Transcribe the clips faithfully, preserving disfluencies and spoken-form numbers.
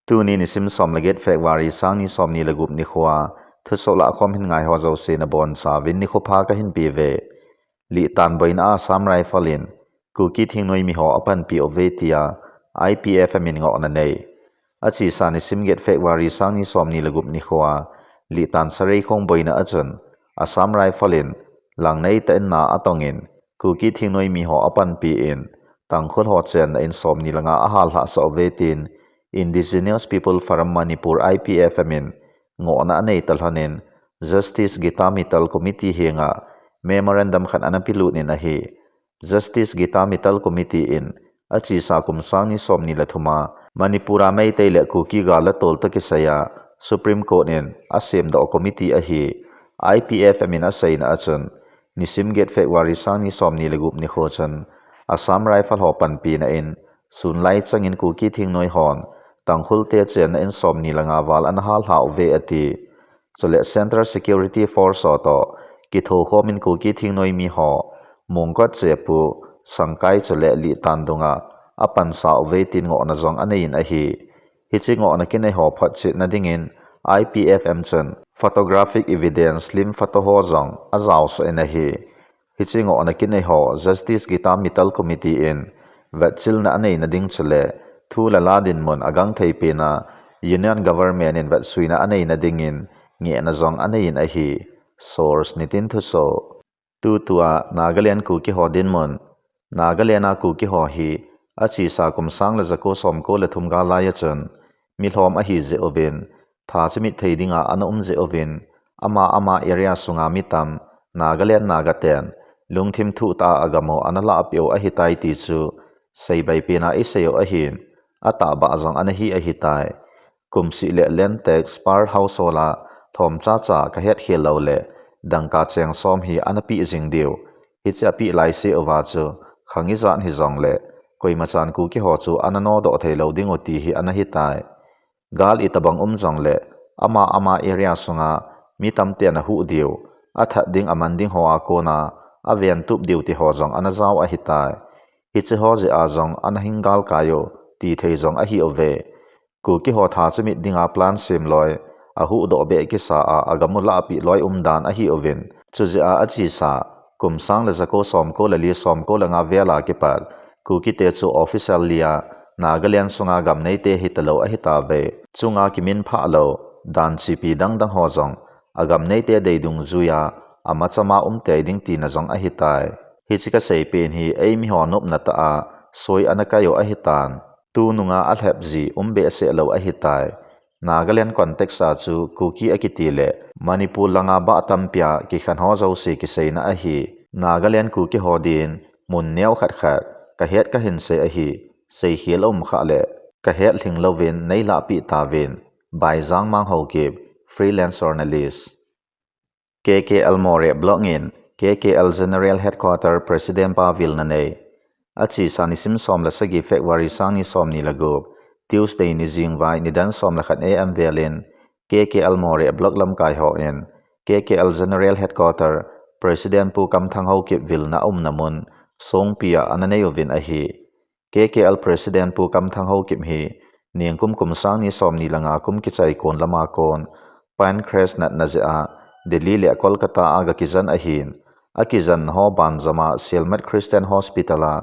Tuni nisim som le get February sang ni som ni le gup nikhoa, thusoh lahkhom hin ngaiho jouse nabonchauvin nikho pha kahin peuve. Litan boina a Assam Rifle in Kuki thingnoi miho apanpi uve tia I P F M in ngohna anei. Achesa nisim get February sang ni som ni le gup nikhoa, Litan Sareikhong boina achun Assam Rifle in langnei tah in na atongin Kuki thingnoi miho apanpi in Tangkhul ho chenna in som ni le nga ahallhah sah uve tin Indigenous People Forum Manipur, I P F M in ngohna anei talhonin Justice Gita Mittal Committee henga memorandum khat ana pelut in ahi. Justice Gita Mittal Committee in achesa kum sang ni som ni le thuma Manipur a Meitei le Kuki gal le tol toh kisaiya Supreme Court in asemdoh committee ahi I P F M in aseina achun nisim get February sang ni som ni le gup nikho chun Assam Rifle ho panpina in sunlai changin Kuki thingnoi hon Tangkhul te chenna in som ni le nga val ana hallhah uve ati. Chule Central Security Force ho toh kithokhomin Kuki thingnoi miho Mongkot Chepu, Sangkai chule Litan dunga apansa uve tin ngohna jong anei in ahi. Hiche ngohna kinei ho photchetna dingin I P F M chun photographic evidence, lim photo ho jong ajaosah in ahi. Hiche ngohna kinei ho Justice Gita Mittal Committee in vetchilna aneina ding chule thu le la dinmun agangthei pena Union Government in vetsuina aneina dingin ngehna jong anei in ahi. Source: Nitin Thuso. Tutua Nagaland Kuki ho dinmun. Nagaland a Kuki ho hi achesa kum sang le jako somko le thum gal laiya chun milhom ahi jeh uvin, tha chimit thei dinga ana um jeh uvin, ama ama area sunga mi tam Nagaland Naga ten lungthim thuh tah a agam u ana lahpeh u ahitai ti chu seibai pena isei u ahin, atahbeh jong ana hi ahitai. Kum seh le land tax per household a thom chacha kahet khel lou le dangka cheng som hi ana peh jing diu. Hiche apeh laise uva chu khang ijat hijongle koima chan Kuki ho chu ana nodoh thei lou ding u ti hi ana hitai. Gal itobang um jongle ama ama area sunga mi tamten ahuh diu, athat ding aman ding hoa kona aven tup diu ti ho jong ana jao ahitai. Hiche ho jeh a jong ana hing galkai u ti thei jong ahi uve. Kuki ho tha chimit dinga plan sem loi, ahuhdoh beh kisa a agam u lahpeh loi umdan ahi uvin. Chujeh a achesa kum sang le jako somko le li, somko le nga vel a kipat Kuki te chu officially a Nagaland sunga gam neite hitalou ahitauve. Chunga kiminphah lou dan chepi dangdang ho jong agam neite dei dungjuia amachama um tei ding tina jong ahitai. Hiche kasei pen hi eimi ho nopna tah a soi ana kai u ahitan. Tununga alhep ji um behseh lou ahitai. Nagaland context a chu Kuki akiti le Manipur langa bah tampia kikhen ho jouse kiseina ahi. Nagaland Kuki ho din mun neo khat khat kahet kahin sei ahi. Seikhel aum khah le kahet lhing louvin neilahpeh tauvin. By Jangmang Haokip, freelance journalist. K K L Moreh Block in K K L General Headquarter President pa vilna nei. Achesa nisim som le sagi February sang ni som ni le gup, Tuesday ni jingvai nidan som le khat A M velin K K L Moreh Block lamkai hon K K L General Headquarter President Pu Kamthang Haokip vilna aumna mun Songpi a ana nei uvin ahi. K K L President Pu Kamthang Haokip hi ningkum kum sang ni som ni le nga kum kichai kon lama kon pancreas natna jeh a Delhi le Kolkata a ga kijen ahin, akijen ho banjom a Sielmat Christian Hospital a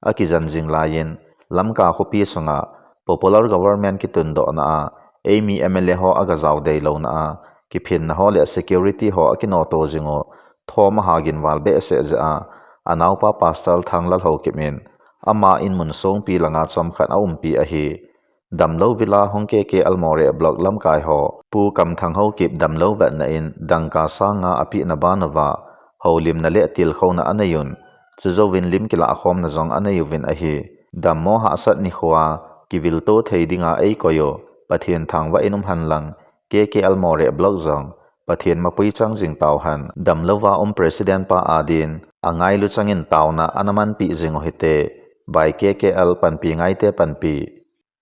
akijen jing laiyin, Lamka khopi sunga popular government kitundohna a eimi M L A ho aga jao deilouna a kiphinna ho le security ho akinoto jing u thom aha ginval behseh jeh a, anaopa Pastor Thanglal Haokip in ama in mun Songpi langa chomkhat aumpi ahi. Damlou vila hung K K L Moreh Block lamkai ho Pu Kamthang Haokip damlou vetna in dangka sang nga apehna ban uva houlimna le tilkhouna anei un, chujouvin lim kilahkhomna jong anei uvin ahi. Dammo hahsat nikhoa kivilto thei dinga eikoi u Pathen thangvah in um hen lang, K K L Moreh Block jong Pathen mapui chang jing tauhen. Damlouva um President pa adin angailu changin taona ana manpeh jing u hite. By K K L Panpi Ngaite Panpi.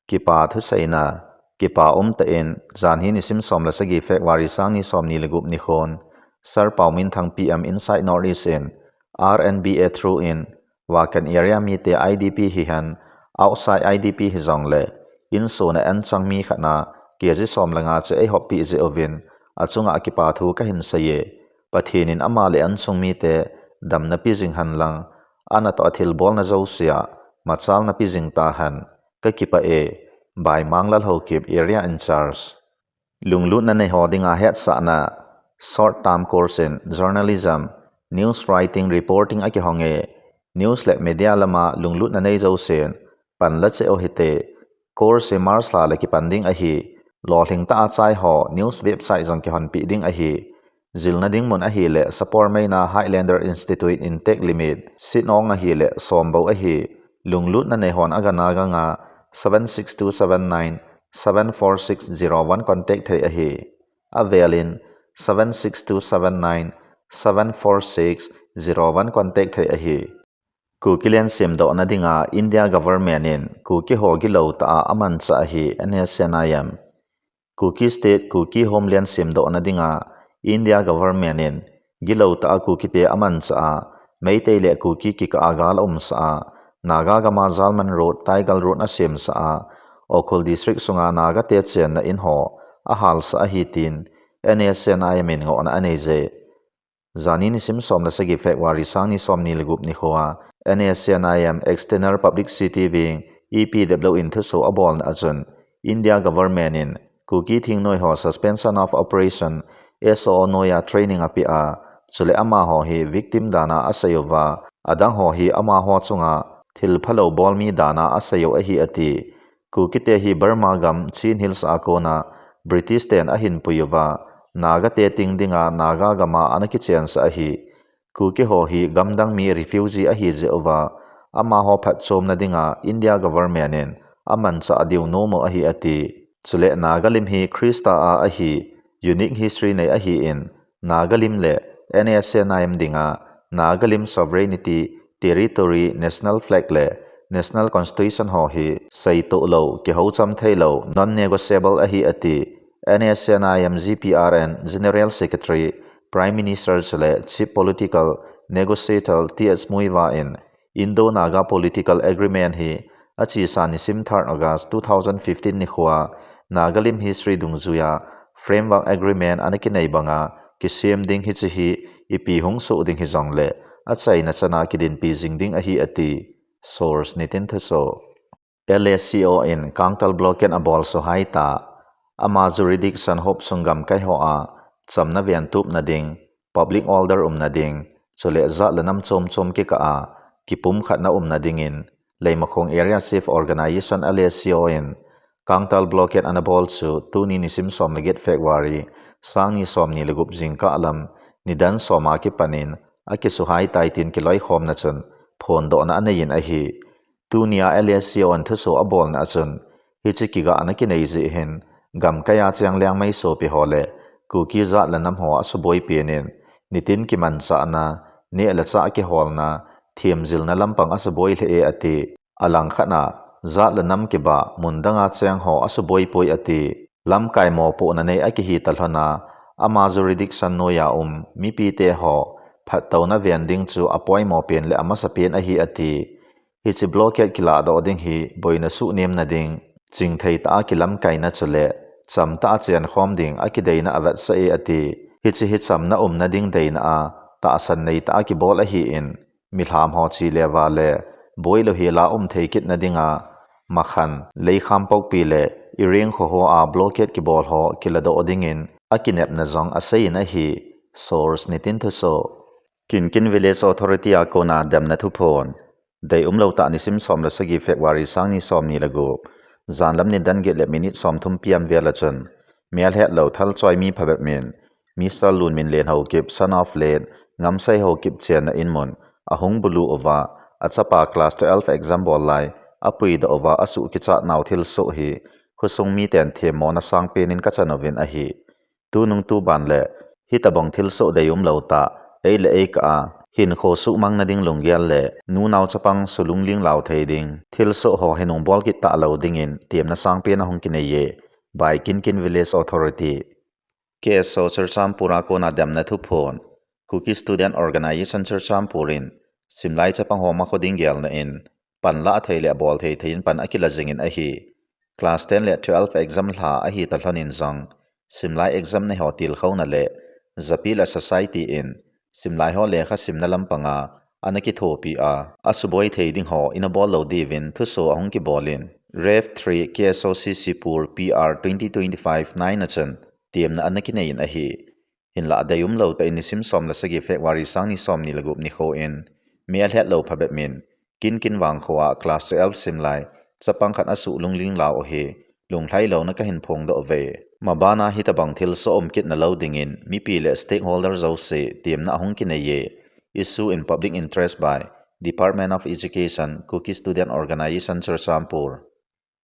Kipa thuseina. Kipa umtah in, jan hi nisim som le sagi February sang ni som ni le gup nikhon Sir Pauminthang P M Inside North East in R N B A through in vacant area mite I D P hihen, outside I D P hijongle insung a anchang mi khat na K G som le nga che eihoppi jeh uvin, achunga kipa thu kahin seiye. Pathen in ama le anchung mite damna pe jing hen lang, anatoh a thilbolna jousea machalna pe jing tahen. Kakipah e. By Manglal Haokip, Area in Charge. Lunglutna neiho dinga hetsahna, short term course in journalism, news writing, reporting akihong e. News le media lama lunglutna nei jousen pan la cheh uhite. Course hi March lha le kipan ding ahi. Lolhing tah a chai ho news website jong kihonpi ding ahi. Jilna ding mun ahile Sapormeina Highlander Institute Intake Limit, Shillong ahile som bou ahi. Lunglutna neihon aga Naga nga seven six two seven nine seven four six zero one contact thei ahi. Avel in seven six two seven nine seven four six zero one contact thei ahi. Kuki land semdohna dinga India government in Kuki ho gilou tah a amanchah ahi, N S C N I M. Kuki State, Kuki Homeland semdohna dinga India government in gilou tah a Kukite amanchah a, Meitei le Kuki kikah a gal aumsah a, Naga gam a Jalman Road, Taigal Road asemsah a, Ukhrul District sunga Nagate chenna in ho ahalsah ahi tin N S C N I M in ngohna anei je. Jani nisim som le sagi February sang ni som ni le gup nikho a, N S C N I M External Publicity Wing, E P W in thusoh abolna achun, India government in Kuki thingnoi ho Suspension of Operation, S O O noiya training apeh a, chule amaho hi victim dan a asei uva, adang ho hi amaho chunga thil phalou bol mi dan a asei u ahi ati. Kukite hi Burma gam Chin Hills a kona British ten ahin pui uva, Nagate ting dinga Naga gam a ana kichensah ahi. Kuki ho hi gamdang mi refugee ahi jeh uva, amaho phatchomna dinga India government in amanchah diu nom u ahi ati. Chule Naga lim hi Christa a ahi, unique history nei ahin, Naga lim le N S C N I M dinga Naga lim sovereignty, territory, national flag le national constitution ho hi seitoh lou, kihoucham theilou, non-negotiable ahi ati. N S C N I M G P R N General Secretary, Prime Minister chule Chief Political Negotiator T H Muivah in Indo-Naga Political Agreement hi achesa nisim third August two thousand fifteen nikho a Naga lim history dungjuiya Framework Agreement ana kinei banga kisem ding hiche hi ipi hung soh ding hijongle achaina chana kidinpi jing ding ahi ati. Source Nitin Thusoh. L A C O in Kangtal blockade abol suhai ta, ama jurisdiction hop sung gamkai ho a chamna ventupna ding, public order umna ding, chule jat le nam chom chom kikah a kipumkhatna umna dingin, Leimakhong Area Chief Organization L A C O in Kangtal blockade ana bol chu tuni nisim som le get February, sang ni som ni le gup jingkah lam, nidan som a kipanin akisuhai tai tin kiloikhomna chun phondohna anei in ahi. Tunia L A C O in thusoh abolna achun, hiche kigahna kinei jeh hin, gamkai a cheng lengmai sopi ho le Kuki jat le nam ho asuboi penin, nitin kimanchahna, neh le chah kiholna, themjilna lampang asuboi lheh e ati. Alangkhat a, jat le nam kibah, mun danga cheng ho asuboi poi ati. Lamkai mopohna nei akihi talhon a, ama jurisdiction noiya um mipite ho phattouna ven ding chu apoimo pen le amasapen ahi ati. Hiche blockade kilahdoh ding hi boina suhnemna ding, chingthei tah a kilamkaina chule chamtah a chenkhom ding akideina avetsah e ati. Hiche hi chamna umna ding deina a tahsan nei tah a kibol ahin, milham ho chi le va le boilou hel a um thei kitna dinga, makhan, Leikham Pokpi le Ireng kho ho a blockade kibol ho kiladoh dingin akinepna jong aseiyin ahi. Source Nitin Thusoh. Kinkin Village Authority a kona demna thuphon. Deium lou tah nisim som le sagi February sang ni som ni le gup, janlam nidan get le minute som thum P M vel achun, melhetlou thalchoi mi phabep min, Mister Lunminlen Haokip, son of late Ngamsei Haokip chenna inmun ahung bulu uva, achapa class twelve exam bol lai apuidoh uva asuh kichat nau thilsoh hi khosung miten themmona sangpen in kachan uvin ahi. Tunung tuban le hitobang thilsoh deium lou tah, ei le ei kah a hinkho suhmang nading lunggel le nunao chapang sulungling lau thei ding thilsoh ho hinung bol kit talou dingin temna sangpen ahung kinei e. By Kinkin Village Authority. K S O Churachandpur a kona demna thuphon. Kuki Student Organization Churachandpur in simlai chapang ho makho ding gelna in panlah thei le abol thei thei in pan akila jingin ahi. class ten le twelve exam lha ahi talhon in jong, simlai exam nei ho tilkhouna le, japi le society in, simlai ho lekha simna lampanga, ana kithopi a, asuboi thei ding ho ina bol lou diuvin thuso ahung kibol in, Rev three K S O C C Pur P R twenty twenty-five nine a chun, tiamna ana kinei in ahi. Hinlah deium lou tah in nisim som le sagi February sang ni som ni le gup nikho in, mi alhet lou phabep min, Kinkin vangkho a class twelve simlai, chapang khat asuh lungling lau u hi, lunglhai louna kahin phongdoh uve. Mabana hitabang thilsoh um kitna lou dingin, mipi le stakeholder jouse, tiamna ahung kinei e. Issue in public interest by Department of Education, Kuki Student Organization, Churachandpur.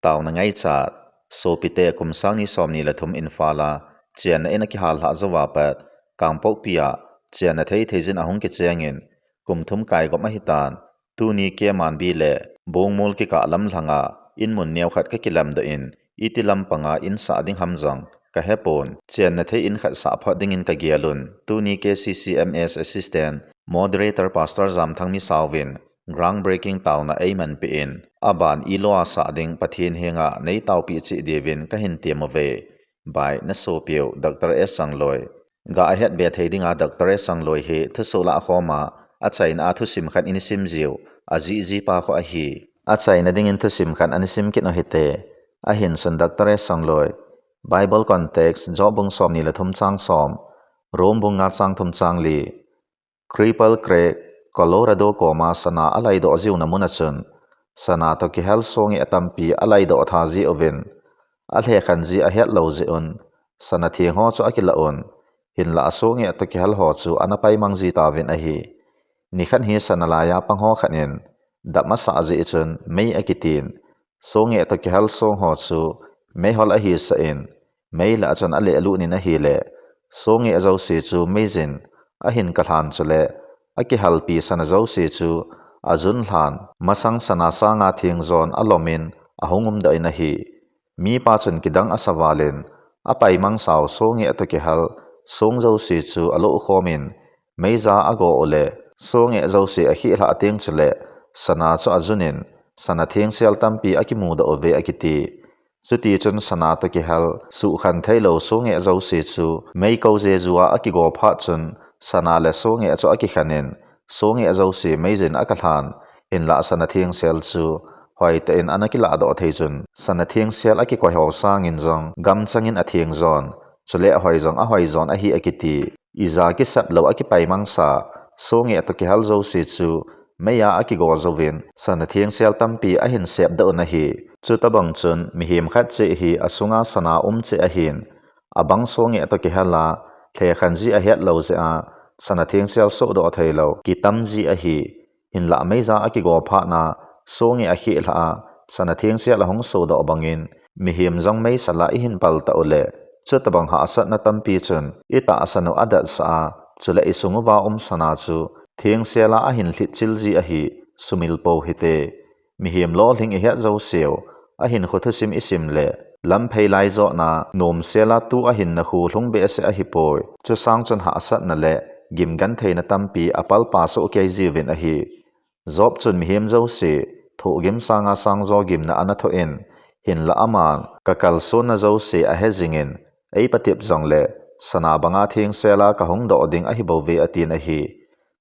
Taona ngaichat, sopite kum sang ni som ni le thum Imphal a, chenna in akihal lhah jouva pat, Kangpokpi a, chenna thei thei jin ahung kicheng in, kum thum kaigop ahitan, tuni K Manbi le, Bungmul kikah lam lhanga, in mun neo khat kakilamdoh in, iti lampanga in sah ding ham jong, kahepon, chenna thei in khat sah phot dingin kagel un, tuni K C C M S Assistant, Moderator Pastor Jamthangmi Sao vin, groundbreaking taona eimanpi in, aban ilou a sah ding Pathen henga neitaopi cheh diuvin kahin tiam uve. By nasopiu, Doctor S Sangloi. Ga ahet be thei dinga Doctor S Sangloi hi thusoh lahkhom a, achaina a thusim khat ina sim jiu, ajih jipa kho ahi. Achaina dingin thusim khat ana sim kit u hite. Ahin sun Doctor S Sangloi. Bible context, Job bung som ni le thum chang som, Rom bung nga chang thum chang li. Cripple Creek, Colorado koma sana alaidoh jiuna mun a chun, sana toh kihel songeh tampi alaidoh tha jiuvin, alhekhen ji ahet lou jeh un, sana theng ho chu akilah un, hinlah songeh toh kihel ho chu ana paimang ji tauvin ahi. Nikhat hi sana laiya pang ho khat in, dap asah jeh chun mei akitin, songeh toh kihel song ho chu meihol ahisah in, mei lah a chun alehlut in ahile, songeh jouse chu meijin ahin kalhan chule, akihalpi sana jouse chu ajun lhan, masang sana sanga theng jon alom in ahung umdoh in ahi. Mipa chun kidang asa val in, apaimang sao songeh toh kihel song jouse chu aloh khom in, meija ago u le, songeh jouse akheh lhah teng chule, sana chu ajun in, sana thengsel tampi akimudoh uve akiti. Chutichun sana toh kihel, suhkhen theilou songeh jouse chu, mei kou jeju a akigo phat chun, sana le songeh chu akikhen in, songeh jouse meijin akalhan, hinlah sana thengsel chu, hoitah in ana kilahdoh thei chun, sana thengsel akikoi ho sangin jong, gamchang in atheng jon, chule ahoi jong ahoi jon ahi akiti. Ija kisep lou akipaimang sa, songeh toh kihel jouse chu, meiya akigo jouvin, sana thengsel tampi ahin sepdoh un ahi. Chutabang chun, mihem khat cheh hi asunga sana um cheh ahin, abang songeh toh kihel a, lhekhen ji ahet lou jeh a, sana thengsel sohdoh theilou, kitam ji ahi. Hinlah meija akigo phat na, songeh akheh lhah a, sana thengsel ahung sohdoh bangin, mihem jong meisel a ihin pal tah u le, chutabang hahsatna tampi chun, itahsan u adetsah a, chule isung uva um sana chu, thengsel a ahin lhitchil ji ahi, sumil pou hite. Mihem lolhing ihet jouseu, ahinkho thusim isim le, lamphei lai jotna, nomsel a tu ahinna khu lhung behseh ahipoi, chusang chun hahsatna le, gimgentheina tampi apalpa soh kei jiuvin ahi. Job chun mihem jouse, thohgim sanga sangjo gimna ana thoh in, hinlah aman, kakalsonna jouse ahe jingin, eipatep jongle, sana banga thengsel a kahung doh ding ahibouve atin ahi.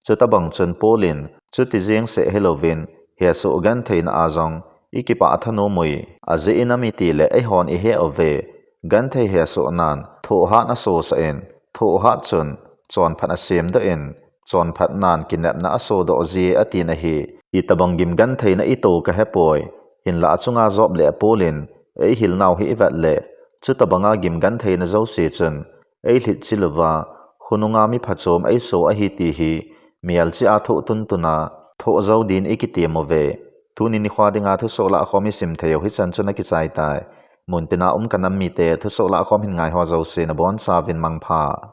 Chutabang chun Paul in, chuti jeng seh hilouvin, hesoh gentheina a jong, ikipah thanom ui, ajeh in am itile eihon ihe uve, genthei hesohnan, thohhat asosah in, thohhat chun, chonphat asemdoh in, chonphatnan kinepna asodoh ji e atin ahi. Itobang gimgentheina ito kahepoi, hinlah achunga Job le Paul in, eihilnau hi ivet le, chutabanga gimgentheina jouse chun, eilhitchil uva, khonunga miphachom eiso ahi ti hi, melchih a thoh tuntuna, thoh jou din ikitem uve. Tuni nikho dinga thusoh lahkhom isim theiu hichan chun akichai tai. Muntina um kanam mite, thusoh lahkhom hin ngaiho jouse nabonchauvin mangpha.